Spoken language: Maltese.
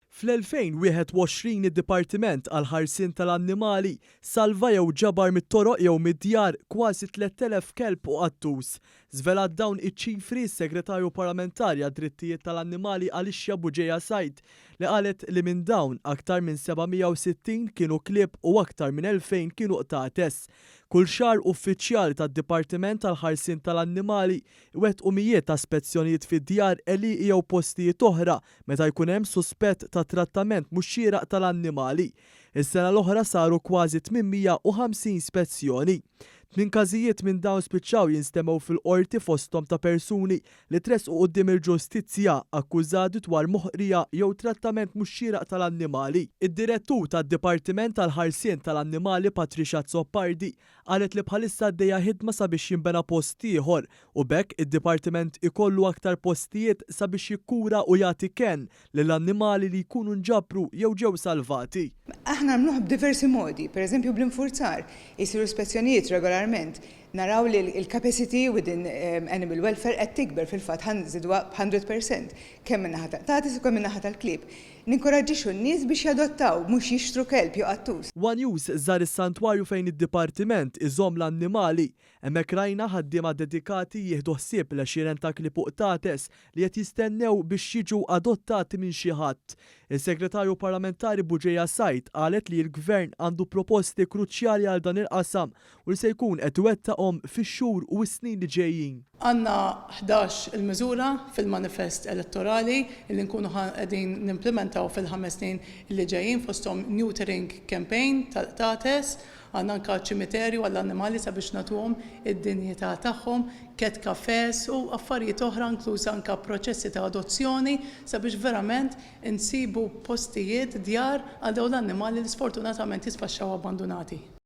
Fl-2021 id-Dipartiment għall-Ħarsien tal-Annimali salva jew ġabar mit-toroq jew mid-djar kważi 3,000 kelb u qattus. Żvelat dawn iċ-ċifri s-Segretarju Parlamentari għad-Drittijiet tal-Annimali Alicia Bugeja Said li qalet li minn dawn aktar minn 760 kienu klieb u aktar minn 2,000 kienu qtates. Kull xahar uffiċjali tad-Dipartiment għall-Ħarsien tal-Annimali iwettqu mijiet ta' spezzjonijiet fid-djar, għelieqi jew postijiet oħra meta jkun hemm suspett ta' trattament mhux xieraq tal-annimali. Is-sena l-oħra saru kważi 850 spezzjoni. Tminn każijiet minn dawn spiċċaw jinstemgħu fil-Qorti fosthom ta' persuni li tressqu quddiem il-ġustizzja akkużati dwar moħqrija jew trattament mhux xieraq tal-annimali. Id-Direttur tad-Dipartiment għall-Ħarsien tal-Annimali Patricia Azzopardi qalet li bħalissa għaddejja ħidma sabiex jinbena post ieħor u b'hekk id-dipartiment ikollu aktar postijiet sabiex jikkura u jagħti kenn lill-annimali li jkunu nġabru jew ġew salvati. Aħna nagħmluh b'diversi modi, pereżempju bl-infurzar, isiru spezzjonijiet regolarment, naraw li l-capacity within animal welfare qed tikber, fil-fatt ħa nżiduha b'100%, kemm min-naħa tal-qtates u kemm min-naħa tal-klieb. Ninkoraġġixxu n-nies biex jadottaw, mhux jixtru kelb jew qattus. One News żar is-santwarju fejn id-dipartiment iżomm l-annimali. Hemmhekk rajna ħaddiema dedikati jieħdu ħsieb l-għexieren ta' klieb u qtates li qed jistennew biex jiġu adottati minn xi ħadd. Is-Segretarju Parlamentari Bugeja Said qalet li l-Gvern għandu proposti kruċjali għal dan il-qasam u li se jkun qed iwettaqhom fix-xhur u s-snin li ġejjin. Għandna 11 il-miżura fil-manifest elettorali li nkunu qegħdin nimplimentaw fil-ħames snin li ġejjin fosthom neutering campaign tal-qtates, għandna anke ċimiterju għall-annimali sabiex nagħtuhom id-dinjità tagħhom, cat cafes u affarijiet oħra inkluż anke proċessi ta' adozzjoni sabiex verament insibu postijiet, djar għal dawn l-annimali li sfortunatament jisfaxxaw abbandunati.